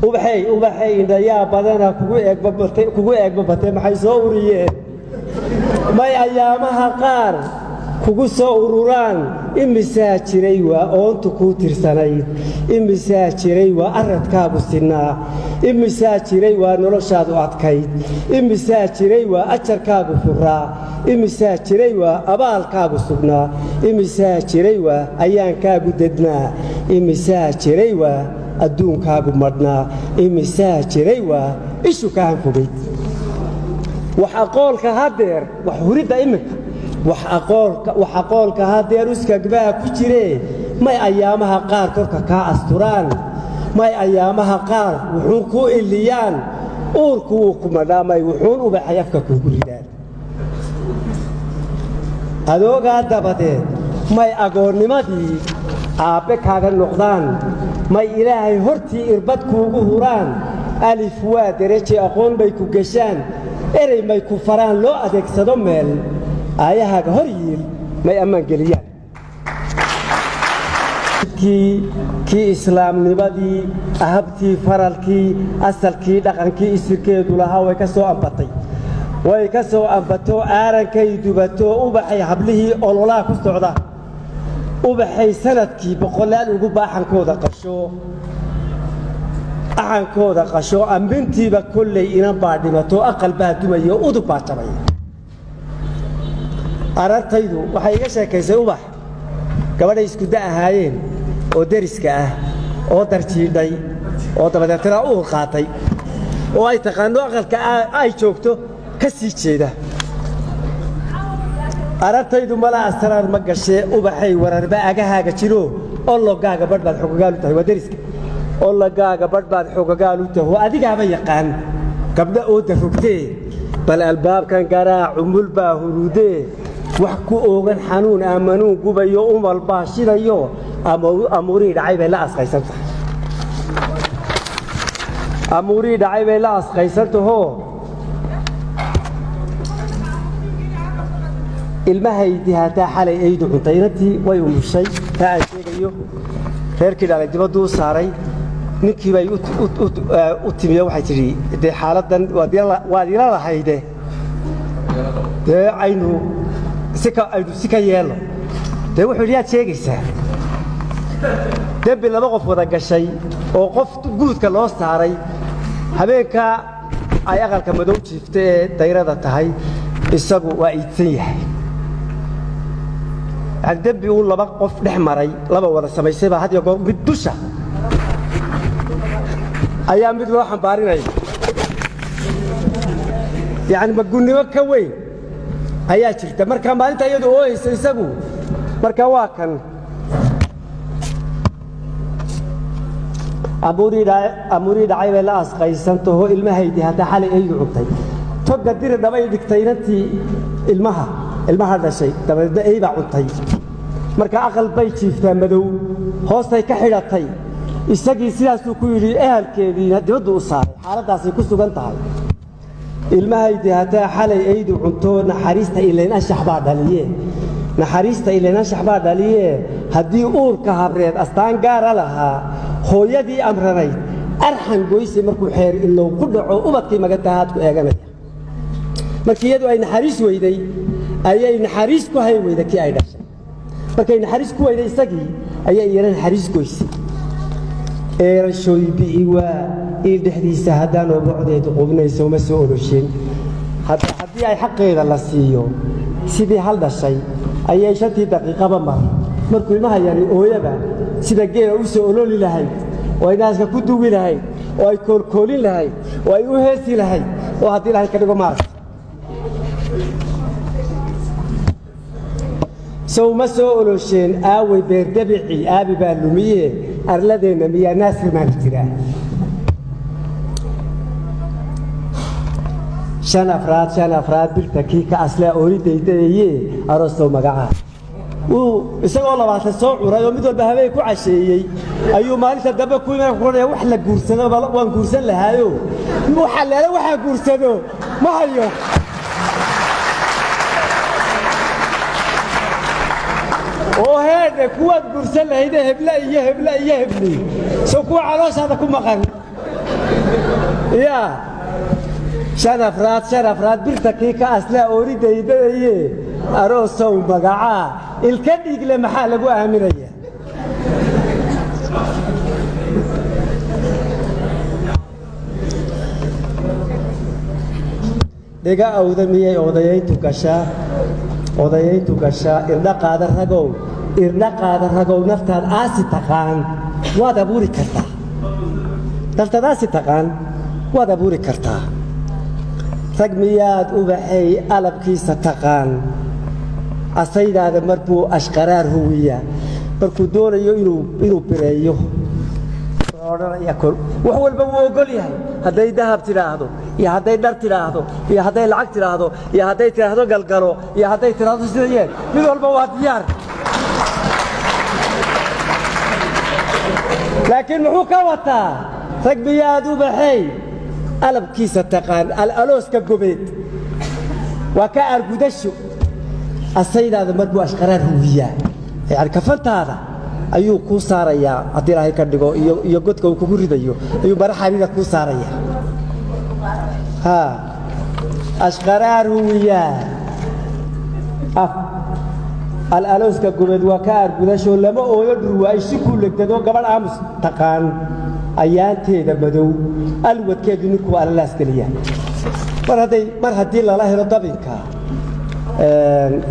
Ubaxay, ubaxay, indhayaa badana kugu eegbabatay, kugu eegbabatay, maxay soo uriyeen? May ayaamaha qaar kugu soo ururaan? Imisaa jiray waa oontu kuu tirsanayd? Imisaa jiray waa aradkaagu sinnaa? Imisaa jiray waa noloshaadu adkayd? Imisaa jiray waa ajarkaagu furaa? Imisaa jiray waa abaalkaagu sugnaa? Imisaa jiray waa ayaankaagu dednaa? Imisaa jiray waa adduunkaagu madhnaa? Imisaa jiray waa ishu kaa hanfogayd? Wax aqoolka haddeer, wax huridda iminka, wax aqoolka haddeer uskagbaa ku jiree, may ayaamaha qaar korka kaa asturaan? May ayaamaha qaar wuxuun kuu iliyaan? Uurku wuu ku madhaa, may wuxuun ubaxay afka kuugu ridaan? Adoogaa dabadeed may agoonnimadii aabbe kaaga noqdaan? May Ilaahay hortii irbad kuugu huraan? Alif waa dereje aqoon bay ku geshaan? Erey may ku faraan loo adeegsado meel aayahaaga hor yiil? May ammaan geliyaan kii islaamnimadii, ahabtii faralkii, asalkii dhaqankii isirkeedu lahaa? Way ka soo ambatay, way ka soo ambato, aarankay dubato. Ubaxay hablihii ololaa ku socda, ubaxay sanadkii boqolaal ugu baaxankooda qasho, axankooda qasho. Ambintiiba kolley inan baa dhimato, aqal baa dumayo, udub baa jabay. Arartaydu waxay iga sheekaysay ubax gabadhay isku da ahaayeen oo deriska ah oo darjiidhay oo dabadeetana uur qaatay oo ay taqaano, aqalka ay joogto ka sii jeeda. Arartaydu mala asraar ma gashee. Ubaxay, wararba agahaaga jiro, ologaaga badh baad xogagaal u tahay. Waa deriska. Ologaaga badh baad xogagaal u tahay oo adigaaba yaqaan gabdho oo darrogtee. Bal albaabkan garaac, umul baa hurudee, wax ku oogan xanuun aamanuun gubayo, umal baa shidayo. Amuurihii dhacay bay la asqaysan tahay, amuurihii dhacay bay la asqaysan tahoo. Ilmahaydii hataa xalay eydu cuntay. Inantii way umushay taa aan sheegayo. Reerkii dhalay dibadduu u saaray. Ninkii bay u timiyo, waxay tidhi: "Dee xaaladdan waad ila lahayde, dee aynu si ka aynu si ka yeelno." Dee wuxuu yidhi: "Yaad sheegaysaa? Dembi laba qof wada gashay oo qof guudka loo saaray." Habeenkaa ay aqalka madow jiifta ee dayrada tahay, isagu waa iidsan yahay. Yani dembi uu laba qof dhex maray, laba wada samaysay baa had iyo goor mid dusha ayaa mid loo xambaarinaya. Yacni magunnimo ka weyn ayaa jirta? Marka maalinta iyadu ooyeysa, isagu marka waa kan. Amuurii dhacay bay la asqaysantaho. Ilmahaydii haddaa xalay eydu cuntay, toga diri dhabay dhigtay inantii ilmaha dhashay, dabadeedna ey baa cuntay. Marka aqal bay jiiftaa madow, hoostay ka xidhatay. Isagii sidaasuu ku yidhi, ehelkeediina dibaddu u saaray. Xaaladdaasay ku sugan tahay. Ilmahaydii haddaa xalay eydu cunto, naxariista ilayn anshax baa dhaliye, naxariista ilayn anshax baa dhaliye. Haddii uurka habreed astaan gaara lahaa, hooyadii amranayd arxan goyse markuu xeer ilow ku dhaco, ubadkii magantahaad ku eeganaya. Markii iyadu ay naxariis weyday, ayay naxariis ku hayn weyday kii ay dhashay. Markay naxariis ku weyday isagii, ayay iyana naxariis goysay. Eerashooy bi'i waa il dhexdiisa haddaan obocdeedu qubnayso, uma soo oloshin. Haddii ay xaqeeda la siiyo, sidii hal dhashay ayay shantii daqiiqaba mar markuu ilmaha yari ooyaba sida geela u soo ololi lahayd, oo ay naaska ku duwi lahayd, oo ay koolkoolin lahayd, oo ay u heesi lahayd, oo haddii lahayd ka dhigo maaragta. Sow ma soo olosheen? Aawey beerdabicii aabi baa lumiye? Arladeenna miyaa naasir maali jiraa? Shan afraad, shan afraad birta kii ka aslaa oolidaydaye, aroostow magacaa. Wuu isagoo 20 soo curay oo mid walba habeen ku casheeyey ayuu maalinta dambe ku iman kuodhaya: "Wax la guursado waan guursan lahaayo, waxa leele waxaa guursado ma hayo." Oo heedhe, kuwaad guursan lahayde heble iyo heble iyo hebli, soo kuwa calooshaada ku maqan. Ya shan afraad, shan afraad birta kii ka aslaa oori daydadaye, aroosow magacaa ilka dhiigle maxaa lagu aaminaya? Dhiga awda miyay odayayntu gashaa? Odayayntu gashaa. Irdha qaada ragow, irdha qaada ragow, naftaad aasi taqaan waad abuuri kartaa, naftaad aasi taqaan waad abuuri kartaa. Rag miyaad ubaxay alabkiisa taqaan? Asaydaada mar buu ashqaraar huwiyaa markuu doonayo inuu bireeyo. Odhanaya wax walba wuu ogol yahay, hadday dahab tidhaahdo iyo hadday dhar tidhaahdo iyo hadday lacag tidhaahdo iyo hadday tidhaahdo galgalo iyo hadday tidhaahdo sida yeel, mid walba waa diyaar. Laakiin muxuu ka wataa? Rag miyaad ubaxay alabkiisa taqaan, alalooska gobeed waa ka aargudasho. Asaydaada mar buu ashqaraar huwiyaa, yani kafantaada ayuu kuu saarayaa haddii Ilaahay ka dhigo, iyo godka uu kugu ridayo ayuu mara xariira kuu saarayaa. Ha ashqaraar huwiyaa, alalooska gobeed waa ka aargudasho. Lama ooyo dhurwaay si kuu legdado, gabadh aamus taqaan ayaanteeda madow alwadkeedu ninkuu alalaas geliya. Mar haddii lala helo dabinka,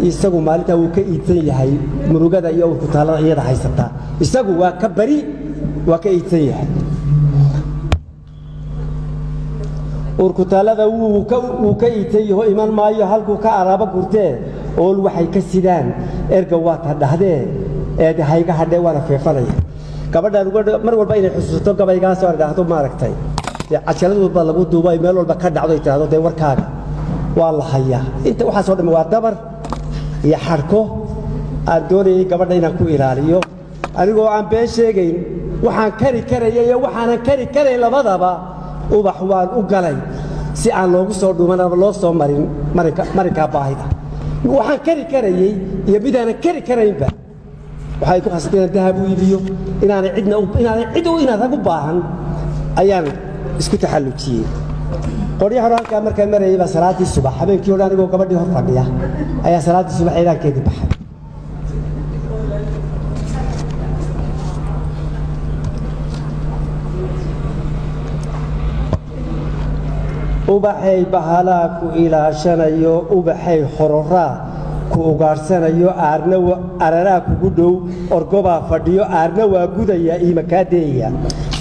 isagu maalintaa wuu ka iidsan yahay murugada iyo urkutaallada iyada haysataa. Isagu waa ka bari, waa ka iidsan yahay urkutaallada, wuu ka iidsan yaho. Iman maayo halkuu ka alaabo gurtee, ool waxay ka sidaan erga waata dhahdee, eede hayga hadhee, waana feefanaya. Gabadhaan mar walba inay xusuusato gabaygaas oo idhaahdo, maaragtay, dee cajalad walba lagu duubo ay meel walba ka dhacdo, ay tidhahdo, dee warkaaga waa la hayaa. Inta waxaasoo dhan waa dabar iyo xadhko aan doonayay gabadha inaan ku ilaaliyo, anigoo aan been sheegayn. Waxaan kari karaya iyo waxaanan kari karayn labadaba ubax waan u galay, si aan loogu soo dhuuman ama loo soo marin marinka, marinkaa baahida. Waxaan kari karayey iyo midaanan kari karaynba waxay ku khasbay inaan dahab u iibiyo, inaanay cidna, inaanay cid u, inaan rag u baahan ayaan isku taxallujiyey. Qoryo hore halkaa markaan marayay baa salaaddii subax, habeenkii hore anigoo gabadhii hor fadhiya ayaa salaaddii subax eedaankeedii baxay. Ubaxay bahalaa ku ilaashanayo, ubaxay hororaa ku ugaadhsanayo, aarna araraa kugu dhow, orgobaa fadhiyo, aarna waa gudaya, iima kaa deeya.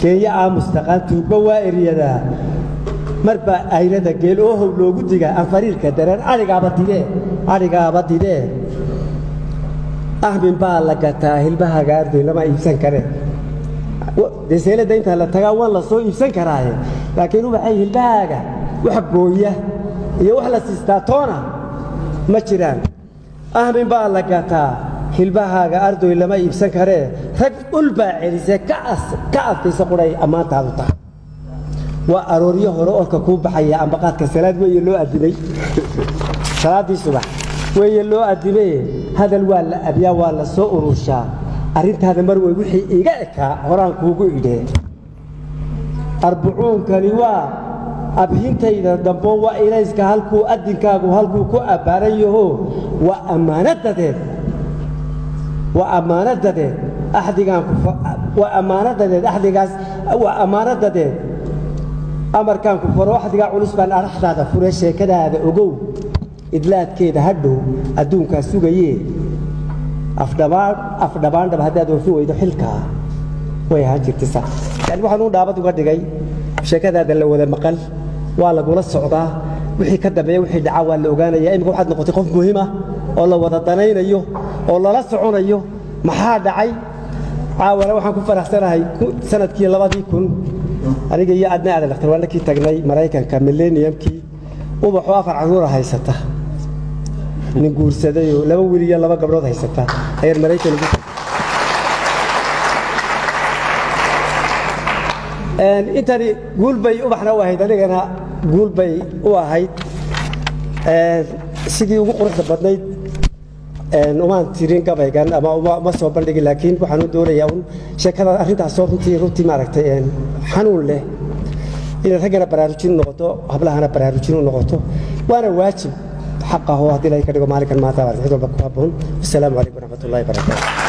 Geeyo aamus taqaan tuugba waa eryadaa, marba ayrada geel oohow loogu digaa, anfariirka dareen adhigaaba didee, adhigaaba didee. Ahmin baa la gataa hilbaha gaardoy, lama iibsan kare. Dee seelada intaa la tagaa waan la soo iibsan karaaye, laakiin ubaxay hilbahaaga wax gooya iyo wax la siistaa toona ma jiraan. Ahmin baa la gataa hilbahaaga ardoy, lama iibsan karee. Rag ul baa celise ka adkaysa quray ammaantaadu tahay. Waa arooryo hore orka kuu baxaya, ambaqaadka salaad weeye loo addimay, salaaddii subax weeye loo addimay. Hadal waa la abyaa, waa la soo ururshaa. Arrintaada mar wey wixii iiga ekaa horaan kuugu idhee. Arbucuunkani waa abhintayda dambo, waa ilayska halkuu addinkaagu halkuu ku abbaaran yaho. Waa ammaanadadeed, waa ammaanadadeed axdigaan ku, waa ammaanadadeed axdigaas, waa ammaanadadeed amarkaan ku faro. Axdigaa culus baan araxdaada fure, sheekadaada ogow, idlaadkeeda hadhow adduunkaa sugayee. Afdhabaan afdhabaandhab haddaad oofin weydo xilkaa way ahaan jirtay saa. Yani waxaan u dhaabad uga dhigay sheekadaada la wada maqal, waa lagula socdaa, wixii ka dambeeya, wixii dhacaa waa la ogaanaya. Imika waxaad noqotay qof muhiim ah oo la wada danaynayo oo lala soconayo maxaa dhacay. Caawana waxaan ku faraxsanahay sanadkii 2000 aniga iyo Adna Aadan Dhakhtar waa nakii tagnay Maraykanka millenniumkii. Ubaxoo afar carruura haysata, nin guursadayoo laba wiil iyo laba gabdhood haysata ayaan Maraykan ugu. Intani guul bay ubaxna u ahayd, anigana guul bay u ahayd. Sidii ugu quruxda badnayd umaan tirin gabaygan ama uma soo bandhigin, laakiin waxaan u doonayaa un sheekada arrintaasoo runtii maaragtay xanuun leh. Inay raggana baraarujin u noqoto, hablahana baraarujin u noqoto, waana waajib xaq ah oo haddii la ka dhigo maalinkan maanta cid walba ku habboon. Wasalaamu calaykum waraxmatullahi wabarakaatu.